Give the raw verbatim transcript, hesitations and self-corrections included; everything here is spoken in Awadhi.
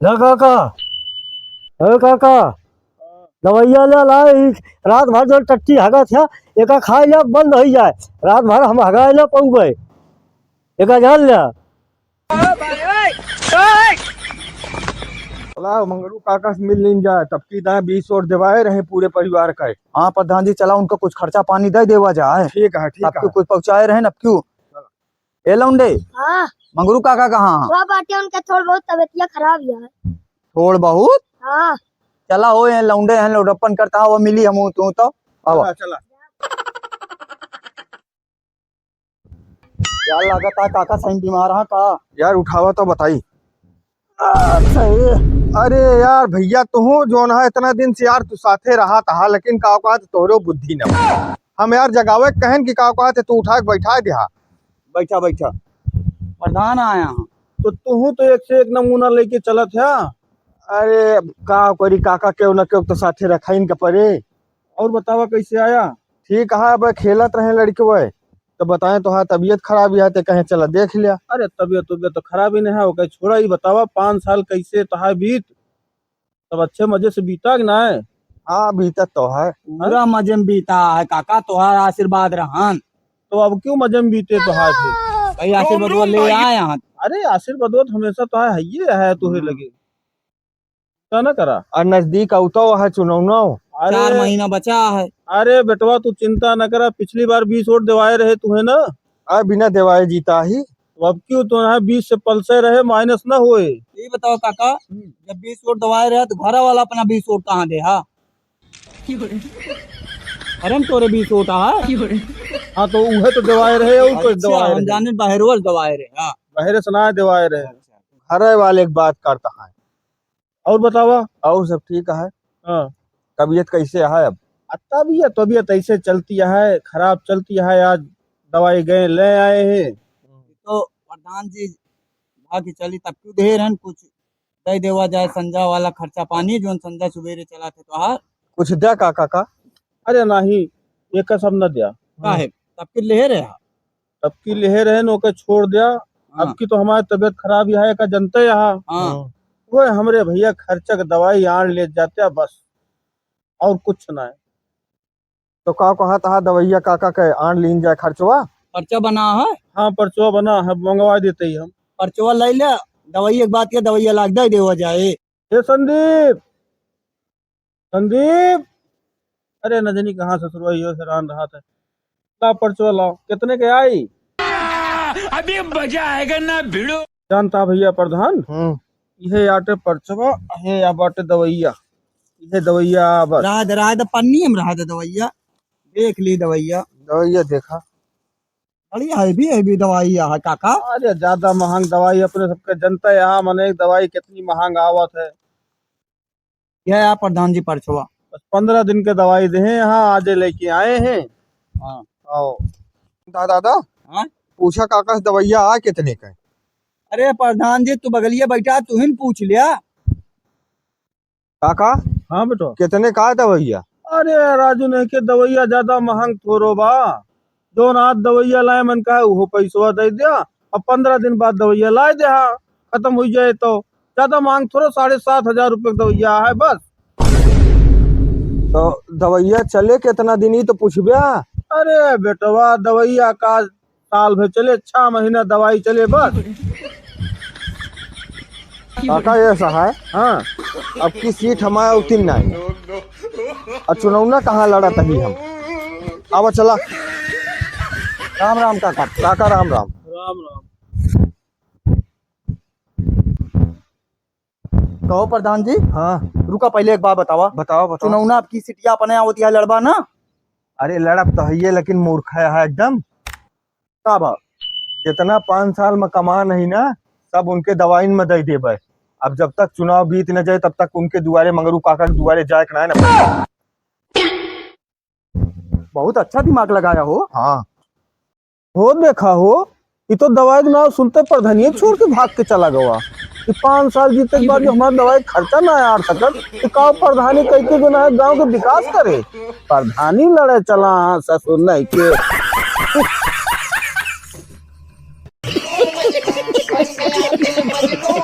ला काका, ए काका, दवइया ले ला, ई रात भर जौन टट्टी हगत है, एका खाइ ले, बंद होइ जाए। रात भर हम हगाए न पउबे, एका जान ले। ला, मंगरू काका से मिल लीन जाए, तब की दाएं बीस ओट देवाए रहे पूरे परिवार का। हाँ प्रधान जी, चला उनका कुछ खर्चा पानी दइ देवा जाए। ठीक है, ठीक तब है। क्यों कुछ पहुँचाए रहे न, अब क्यों? ए लौंडे, हाँ। मंगरू काका कहाँ हैं? वह बाटे, उनका थोड़ बहुत तबियतिया खराब है। थोड़ बहुत? हाँ। चला हो, ये लौंडे हैं, लौंडप्पन करता है, वो मिली हम तू तो। आवा। चला, चला। यार, लागत है काका सही बीमार है का? यार, उठावा तो बताई। अच्छा, ये, अरे यार भइया, तुहूँ जौन है इतना दिन से यार तू साथे रहत हा, लेकिन का कहत तोहरो बुद्धि न बा। हम यार जगावे के कहन कि का कहत तू उठा के बैठा दिहा। बैठा, बैठा। प्रधान आया हूँ। तो तुहूँ तो एक से एक नमूना लेके चलत है। अरे अब का करी काका, केहू न केहू तो साथे रखाइन के परे। और बतावा कैसे आया? ठीक है, अब खेलत रहे लड़के वो, तो बताएं तोहार तबीयत खराब ही है, ते कहे चला देख लिया। अरे तबीयत, तबीयत तो खराब ही नहीं है, ओके छोड़ा, ही बतावा पाँच साल कैसे तोहार बीत, तब अच्छे मजे से बीता कि ना? हाँ, बीता तो है। पूरा मजे में बीता है काका, तोहार आशीर्वाद रहन। तो अब क्यों मजे में बीते तोहार फिर? भाई आशीर्वाद वो ले आए हैं। अरे आशीर्वाद वो तो हमेशा तो है, है ये है तोहे लगे। चिंता न करा। और नजदीक आवतो है चुनौनो। अरे, चार महीना बचा है। अरे बेटवा, तू चिंता न करा, पिछली बार बीस वोट देवाए रहे तुहे ना। अरे बिना देवाए जीता ही। तो अब क्यों तो यहाँ बीस से पलसे रहे, माइनस न होए। ये बताओ काका, हम्म। जब बीस वोट देवाए रहे तो घर वाला अपना बीस वोट कहाँ दे हा? अरे हम तोरे बीस वोट आ। हाँ तो उहे तो देवाए रहे और कुछ अच्छा, देवाए हम रहे। जाने बहरवल देवाए रहे, हाँ। बहरे से ना देवाए रहे। अच्छा। घरे वाले एक बात करता है। और बतावा? और सब ठीक है। हाँ। तबीयत कैसे है अब? आ, तबीयत, तबीयत ऐसे चलती है, खराब चलती है। आज दवाई गए, ले आए हैं। तो प्रधान जी, भाग के चली, तब क्यों दे रहन, कुछ दे देवा जाए, संजा वाला खर्चा पानी, जोन संजा सुबेरे चला थे तोहार। कुछ द्या का, काका? अरे नहीं, एक सब न द्या। काहे? तब क्यों ले रहे हा? तब की लेहे रहे न, ओके छोड़ द्या। हाँ। अब की तो हमारी तबीयत खराब ही है, का जनते यहाँ। हाँ। हाँ। वो हमरे भइया खर्चा के दवाई आन ले जाते हैं बस, और कुछ ना है। तो का कहा तहा दवैया काका के आन लीन जाए खर्चवा? पर्चा बना है? हाँ, पर्चवा बना है, मंगवा देते ही हम। पर्चवा ले ले, दवाई एक बात के दवैया लाग दे देवा जाए। ए संदीप, संदीप, अरे न जानी कहाँ ससुरवा इहो हैरान रहत है। ला पर्चवा लाओ, कितने के आई? अभी मजा आएगा ना भिड़ो। जानता भइया प्रधान, हम्म। इहे आटे पर्चवा, हे या बाटे दवैया, इहे दवैया बस। रहा दे, रहा दे, पन्नी में रहा दे दवैया। देख ली दवैया। दवैया देखा। बड़ी heavy, heavy दवाई है काका। अरे ज्यादा महंग दवाई, अपने सबके जनता यहाँ मने दवाई कितनी महंग आवत है। यह है प्रधान जी पर्चवा। बस पन्द्रह दिन के दवाई देहे यहाँ, आजे लेके आए हैं। हाँ। आओ। दा-, दादा, हाँ? पूछा काका से दवैया आ कितने का है? अरे प्रधान जी, तू बगलिया बैठा, तू ही न पूछ लिया। काका? हाँ बेटा। कितने का है दवैया? अरे राजू, नहीं के दवैया ज्यादा महंग थोरो बा। जौन आज दवैया लाए मन का है, उहो पैसवा दे दिया, अब पन्द्रह दिन बाद दवैया लाए दे, हाँ, खत्म हो जाए तो। ज्यादा मांग थोड़ो, साढ़े सात हजार रुपये के दवैया है बस। तो दवैया चले कितना दिन ही तो पूछबे? अरे बेटवा, दवैया का साल भर चले, छह महीना दवाई चले बस। काका ये सहाय, हाँ। अब की सीट हमारा उतिन नहीं। और चुनौना कहाँ लड़त ही हम? अब चला। राम राम काका। काका राम राम। राम राम। कहो प्रधान जी। हाँ। रुका, पहले एक बात बतावा। बताओ, बताओ। चुनौना अब की सीटिया अपने आवत या लड़बा ना? अरे लड़ब तो है ये, लेकिन मूर्ख है, है एकदम। का बा? जितना पाँच साल में कमा नहीं ना, सब उनके दवाइन में दे देबे। अब जब तक चुनाव बीत न जाए, तब तक उनके दुआरे, मंगरू काका के दुआरे जाए के ना है ना। बहुत अच्छा दिमाग लगाया हो। हाँ। हो देखा हो, ये तो दवाई के नाम सुनते प्रधानिये छोड़ के भाग के चला गवा। ये पाँच साल जीते के बाद जो हमारा दवाई खर्चा ना आड़ सकत, तो का प्रधानी कह के जो ना है गाँव के विकास करे? प्रधानी लड़े चला हाँ ससुर नहीं के।